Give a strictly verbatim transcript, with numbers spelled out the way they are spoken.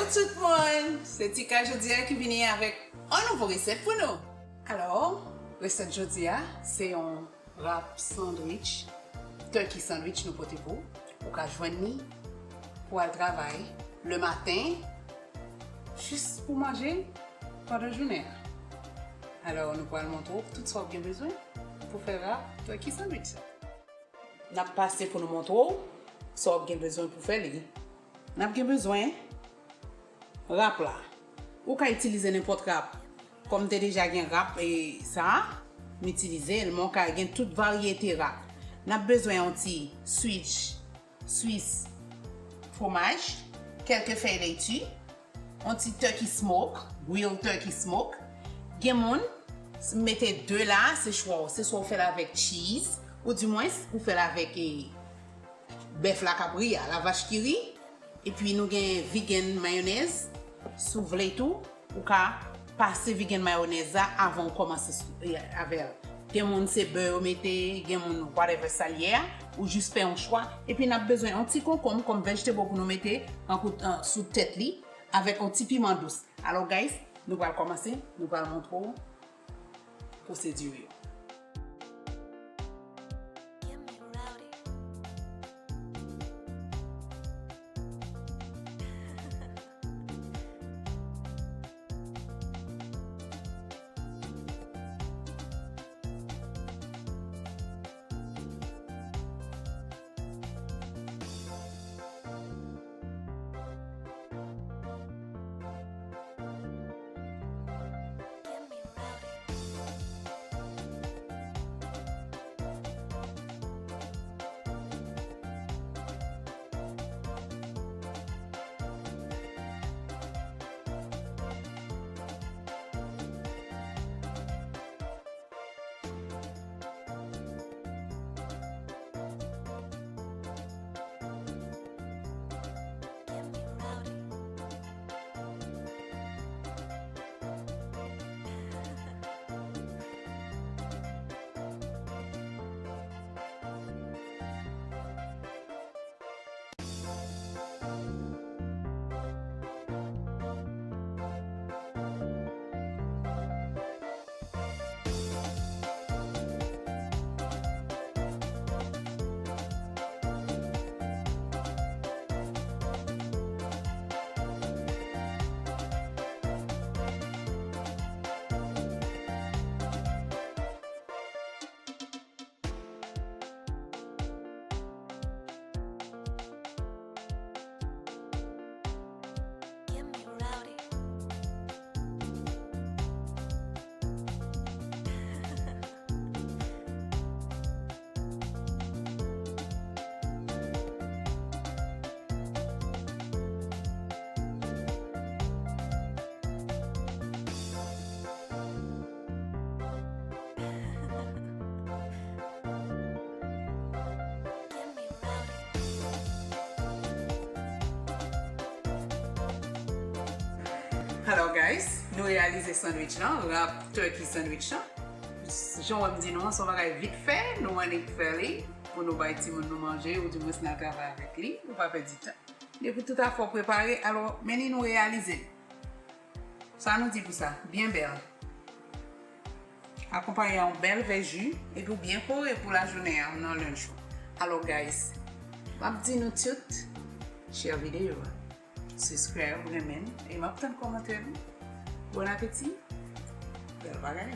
Tout moun, se Tika jodi a ki vini avèk yon nouvo resèt pou nou. Alò, resèt jodi a, se yon wrap sandwich, turkey sandwich nou pote pou ou. Ou ka jwenn li pou al travay le maten, jis pou manje l pandan jounen an. Alò, nou pral montre w tout sa w gen bezwen pou fè wrap turkey sandwich sa. N ap pase pou nou montre w sa w ap gen bezwen pou fè li. N ap gen bezwen wrap la. Ou ka itilize nenpòt wrap. Kòm m te deja gen wrap e sa, m itilize l, men w ka gen tout varyete wrap. N ap bezwen yon ti switch swis, fwomaj, kèlke fèy leti, yon ti turkey smoke, grilled turkey smoke. Gen moun mete de la, se chwa w. Se swa w fè l avèk cheese, oudimwens ou fè l avèk, eh, bèf lakapri a, la vache qui rit. Epi nou gen vegan mayonnaise, si w vle tou, ou ka pase vegan mayonnaise la avan w kòmanse sou, eh, avè l. Gen moun se bè yo mete, gen moun whatever sa l ye a, ou jis fè yon chwa. Epi n ap bezwen yon ti konkonm kòm vegetable pou nou mete an kout-, an, sou tèt li, avèk yon ti piman dous. Alò, guys, nou pral kòmanse, nou pral montre w pwosedi yo. Alò, guys, nou reyalize sandwich lan, wrap turkey sandwich lan. Jan w wè m di nou an, se yon bagay vit fè, nou annik fè li pou nou bay timoun nou manje, oudimwens n al travay avèk li, nou pa pèdi tan. Depi tout afè w prepare, alò, men li nou reyalize l. Sa nou di pou sa? Byen bèl. Akonpaye a yon bèl vè ji, epi w byen kore pou lajounen an nan lunch ou. Alò, guys, m ap di nou tout, share videyo a, subscribe, renmen, e m ap tann kòmantè nou. Bon apeti, bèl bagay.